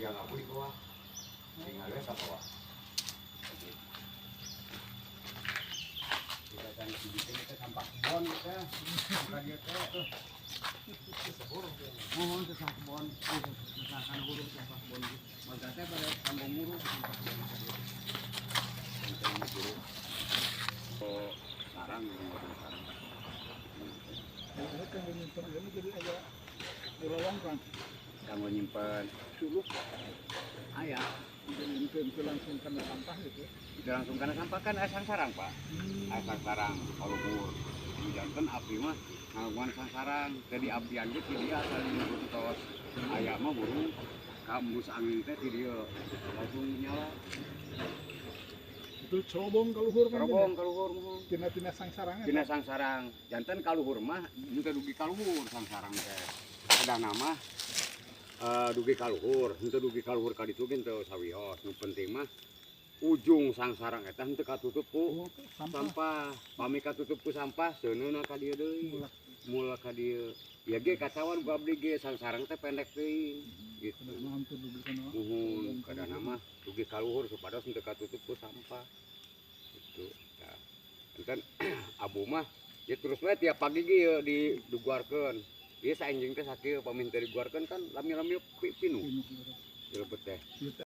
Liang abu di bawah. Tinggal we ka bawah. Kita kan kita sampah kebon teh. Ka dieu teh. Mohon teh sampah kebon. Sakan huruf sampah kebon. Mangga teh pada kanggo nguruk sampah kebon ka dieu. Kanggo nguruk. Oh, sarang sarang. Ini kan nyimpen ini jadi aya lolong kan. Kanggo nyimpen suluh aya. Nyimpen itu langsung kena sampah gitu. Itu langsung kena sampah kan aya sangsarang, Pak. Aya sangsarang kaluhur. Janten api mah ngalakuan sangsarang. Teh di apian ge ti dieu asal di tos. Aya mah burung kaembus angin teh ti dieu langsung nyala. Itu cerobong kaluhur kan. Cerobong kaluhur muhun. Tina-tina sangsarang. Tina sangsarang. Janten kaluhur mah henteu dugi kaluhur sangsarang teh. Kadang mah dugi kaluhur, henteu dugi kaluhur ka ditu ge henteu sawios. Nu penting mah ujung sangsarang eta henteu katutup ku sampah. Sampah. Pami katutup ku sampah seuneuna ka dieu deui. Mula ka dieu. Ya ge katawan ku abdi ge sangsarang teh pendek teuing gitu. Muhun kadana mah dugi kaluhur supados henteu katutup ku sampah. Gitu. Nah, enten abu mah ya terus we tiap pagi ge ieu diduguarkeun. Ieu saenjing teh sakieu pami henteu diguarkeun kan lami-lami pinuh. Dilebet teh.